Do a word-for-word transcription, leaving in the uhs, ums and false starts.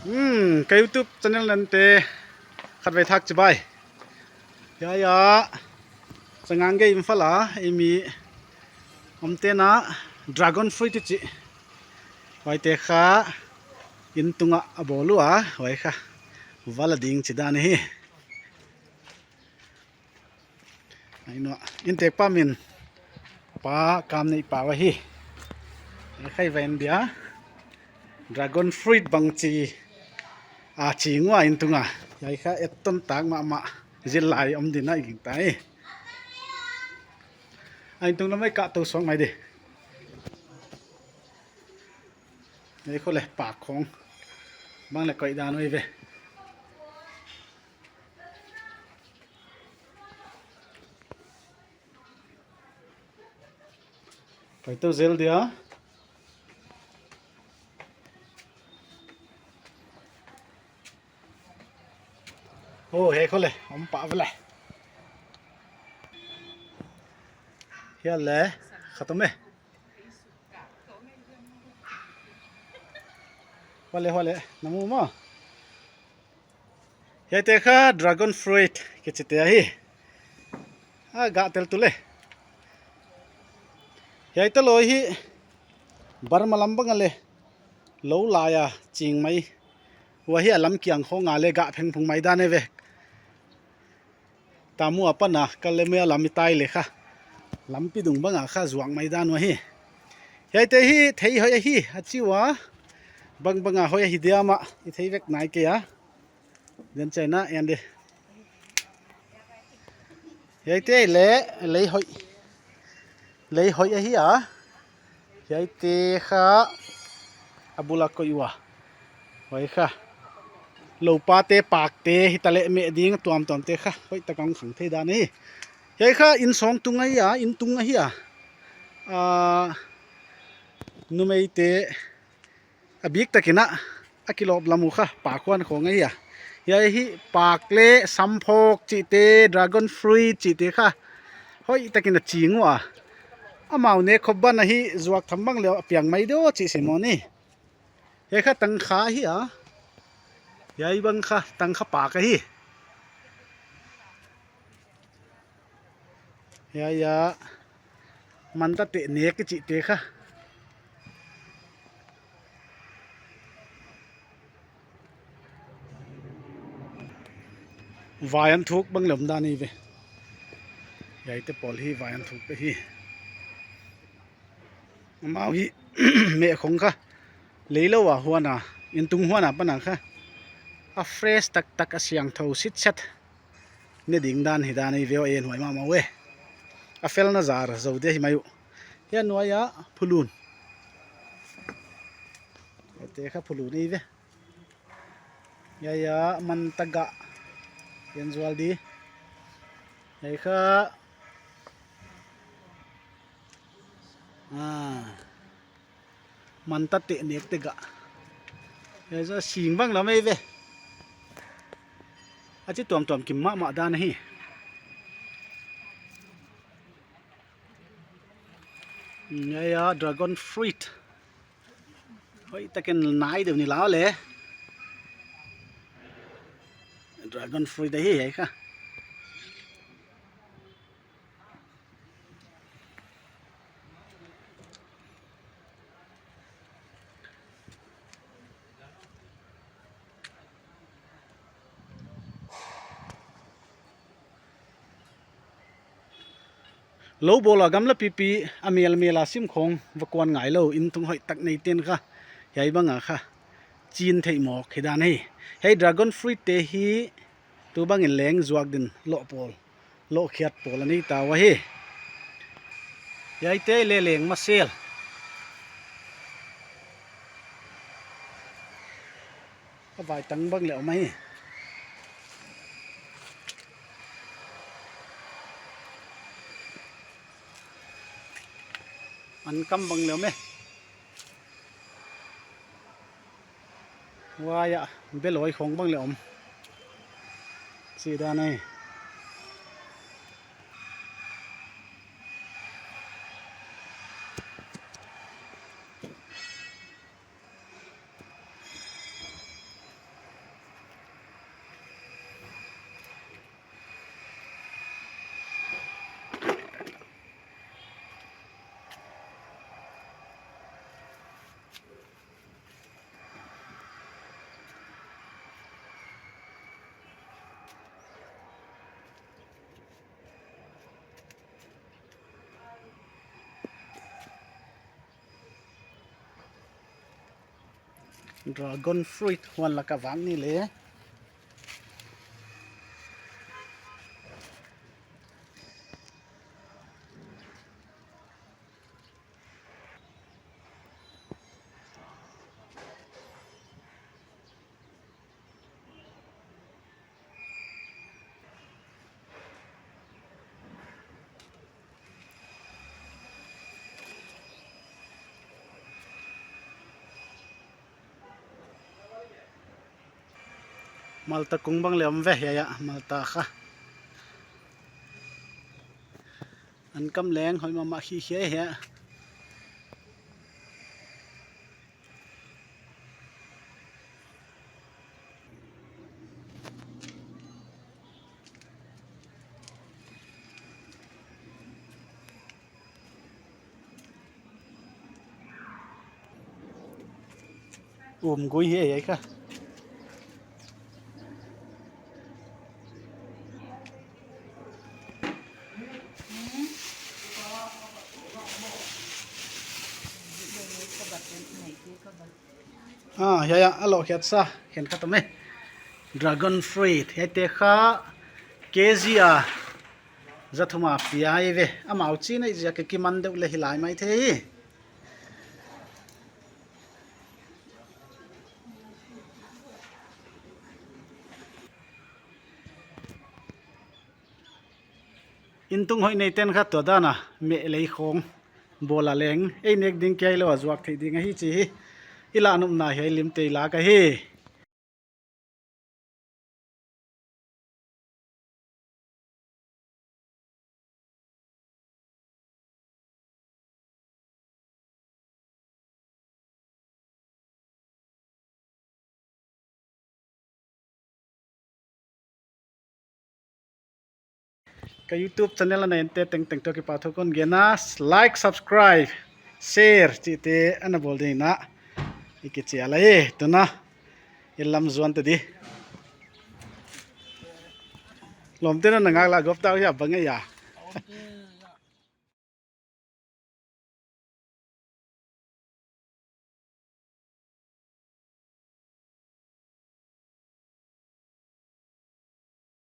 Hmm, ka YouTube channel nante khatvei thak chibai. Hiai a, Changangei Imphal a, ei mi omte'n dragon fruit i chih, huaite kha inn tungah a bawl ua, huai kha va la ding chidan ahi. Ai no, inntekpa min Pa Kamneihpau ahi. Hiai kha i va en dia, dragon fruit bang chi a ching ua inn tungah. Hiai kha etton tak mahmah, zil lai om ding a i gingta hi. A inn tung lam ah i kah tou suak mai di. Hiai kho leh pak khong bang leh koih dan uh ve. Koih tou zel dia. Oh, hiai kho leh om pah ve leh. Hiai leh khat om e. Huai leh, huai leh, na mu maw? Hiaite kha dragon fruit kichite ahi. A gah tel tu leh. Hiaite lou hi Burma lam bang a leh lou lai a ching mai. Huai hi a lam kiang khong a leh gah phengphung mai dan e ve. Tamu apan a, Kalemyo lam i tai leh kha lampi dung bang a kha zuak mai dan uh ahi. Hiaite hi thei hoih ahi, a chi ua. Bang bang a hoih ahi diam a i thei vek nai kei a. Zen chai na en di. Hiaite leh lei hoih, lei hoih ahi a. Hiaite kha a bul a koih ua. Huai kha loupate, pakte, hitaleh meh ding tuamtuamte kha hoihtak a hong khang thei dan ahi. Hiai kha inn sawng tung ahi a, inn tung ahi a. Ah, numeite a biktak in a, a kilawp lam uh kha pak huan khong ahi a. Hiai hi pak leh samphawk chihte, dragon fruit chihte kha hoihtak in a ching ua. Amau nek khop ban a hi zuak tham bang leh a piang mai di uh chih sim aw ni. Hiai kha tangkha ahi a. Hiai bang kha tangkha pak ahi. Hiai a, mantate nek i chihte kha. Vaianthuk bang leh om dan ahi ve. Hiaite pawl hi vaianthuk ahi. Amau hi meh khong kha leilou a huan a, inn tung huan apan a kha a fresh taktak, a siangthou sitset ne ding dan hi dan ahi ve aw, en huai mahmah uh e. A felna zar zou dia hi mai uh. Hiai nuai a phulun. Hiaite kha phulun ahi ve. Hiai a manta gah en zual di. Hiai kha, ah, mantate nekte gah. Hiai zaw sing bang lam ahi ve. A chi tuamtuam kim mahmah dan ahi. Hiai a dragon fruit. Hoihtak in nai deuh ni lau leh. Dragon fruit ahi hiai kha. Lou bawl a gamla pipi a melmel a sim khong va kuan ngailou, inn tung hoihtak neite'n kha hiai bang a kha chin theih mawk hi dan ahi. Hiai dragon fruit te hi tu bang in leng zuak din loh pawl, lohkhiat pawl a nei ta uh ahi. Hiaite leh leng masel. A vai tang bang leh om ahi. An kam bang leh om e. Huai a, beloi khong bang leh om. Chih dan ahi. Dragon fruit huan laka vak ni le. Malta kung bang leh om ve hiai ah, Malta kha. An kam leng hoih mahmah hi hiai ah. Um gui hi ei kha. Ah, hiai ah, a lo khiat sa, khenkhat om e. Dragon fruit, hiaite kha K G a za thum a pia hi ve. Amau chi nei ziak a kiman deuh leh hi lai maithei. Intung hoih neiten kha tua dan a meh lei khong bawl a leng ei nek ding kia hilou a zuak theih ding ahi chi hi. I lah nopna hiai lim tei lak ahi. Ka YouTube channel a na ente tengteng toh kipahthu kon gen a, like, subscribe, share chihte ana bawl ding in i kichial ahi. Tuna i lam zuan ta di. Lawmte na ngak lah gop ta uh hia bang e ya.